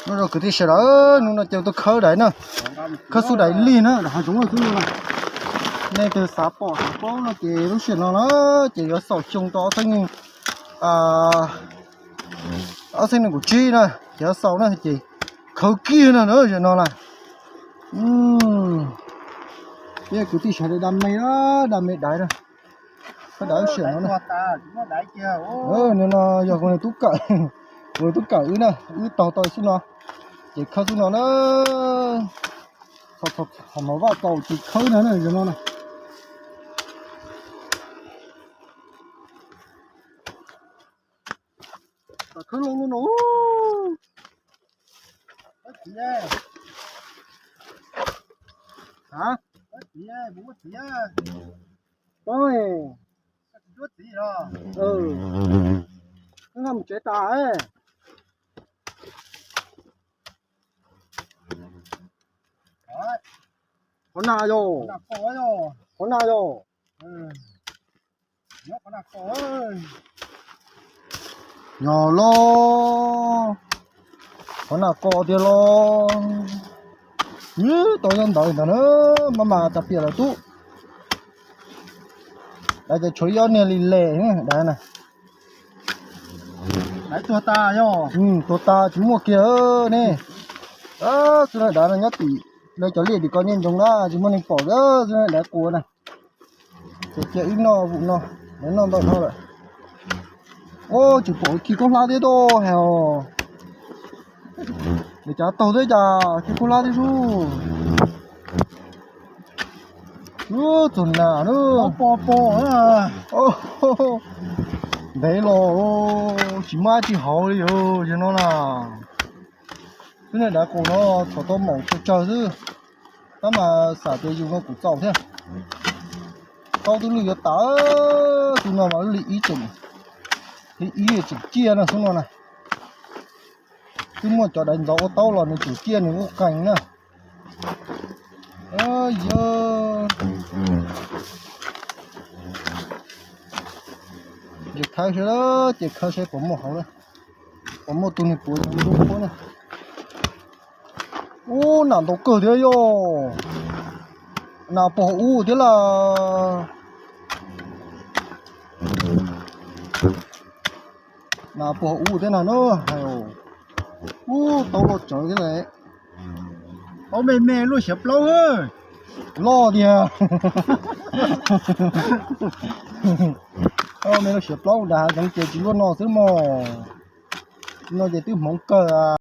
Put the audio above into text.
Nyob zoo kwv tij sawv daws, hnub no ces tuaj khawb daiv na, khawb xub daiv lig na, hav zoov xwb no. Nej twg xav pom xav paub no ces lub sij hawm no na ces yuav xaus xyoo rau ob txhiab, ob txhiab nees nkaum tsib na, ces yuav xaus na ces khawb kiag na, zaum no na. Peb kwv tij sawv daws da me, da me daiv na. Khawb daiv lub sij hawm no na. Nws no yog kuv niag tub kawm, kuv niag tub kawm wb na, wb taug tau xwb no, ces khawb xwb no na. Qhov no vaj tau ces khawb na, zaum no na. Khawb loj loj no. Poob, mus tsev tas. Qhov na yog, qhov na yog. Yog los, qhov na koj tiag los. Nws tau nyob ntawd ntag na, maj mam tas piam lawm tub. Daiv ces tshuav ib ob niag li les daiv na. Daiv tuag tas yog, tuag tas tsis muaj kiag ne. Xwb na, daiv no nyob tim lawv cov liaj tim ko nyob ntsoov na, tsis muaj neeg pom xwb na, daiv quas na. Ces cia wb noj vum no, lawv noj ntau dhau lawm. Ua tseem pom khi khaub hlab thiab tuaj hais os. Nws cav taug thiab cas khi khaub hlab thiab sub. Ub, txog nas lub, ntev los tsis muaj dab tsi hauv li os, yog no na. Twb niag dav qus no thaum tau maum tsawg tsawg xwb, tab mas xam tias yus no kuv txaus thiab. Taub twb lwj yuav tas, tus no mas lub li ib tseem, li ib tseem ciaj no xwb no na. Twb muaj cov daiv ntxov ua taub los nws tseem ciaj nws lub qees na. Yog, ces khawb seb, ces khawb seb puas muaj hauv na, puas muaj tus niag puav ntxoov lub qhuab na. Ub, nas ntau kawg thiab yog, nas puag hauv ub thiab las. Nas puag hauv ub thiab na no. Ub, taub loj tsawv thiab las. Taub me me luaj siav plaub. Loj tiag. Taub me luaj siav plaub, dav heev ces tsis luaj no xwb mog. No ces twb hmoov kawg.